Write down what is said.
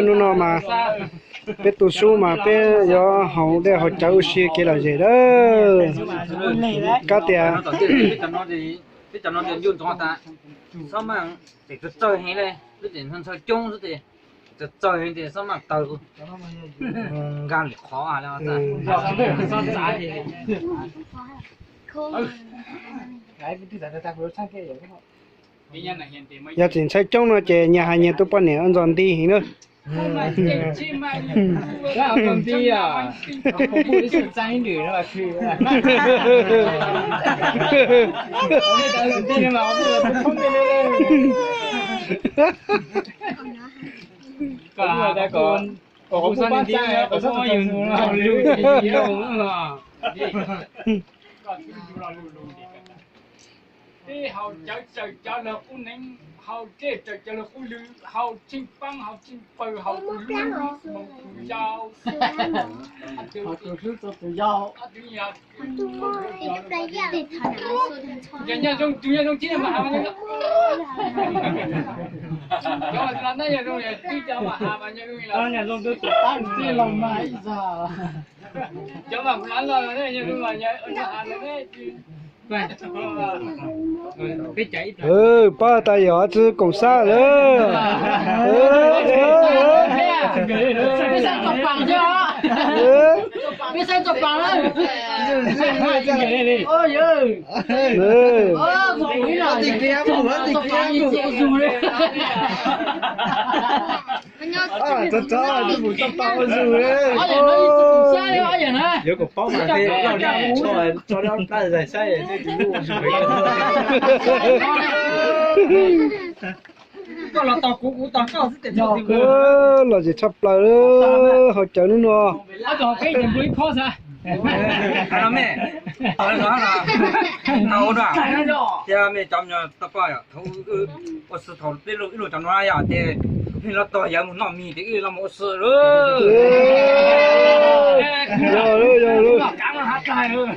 Hnub no mas peb tu sub mas peb yuav haus dej haus cawv ua si kev lom zem lawm. Kab tias, txawj txawj heev li, lub tseem ntshaw coob xwb ces txawj txawj heev ces xob maj taws nkag lwm qhov. Yog tseem ntshaw coob no ces nyias hais nyias tus poj niam ua ntxog nti heev na. Tej haus cawv tsaws cov lawg qub neeb, haus dej tsaws cov lawg qub lw, haus tsheej paab, haus tsheej pawg, haus tus hlub rau tus yau. Yog nyob zoo, tus nyob zoo tib mas has mas nyob zoo. Cov mas tus no nyob zoo, twb cov mas has mas nyob zoo li los. Cov mas kuv lam los no nyob zoo mas nyob has no ne. Pab tas yog tsi koom sab lawm. Yuav kom paub mas tej loj dab tso dab plab zais saib tej tus lub ua zoo. Koj los tos kuv, kuv tos koj xwb ces. Lom zem tshaj plaws, haus cawv hnub no. Thiab mej cov me nyuam tau pom thaum ua si thaum peb ib lub cov no yog ces pheej los tog yawg mus noj mis ces wb los mus ua si. Yog lawm, yog lawm.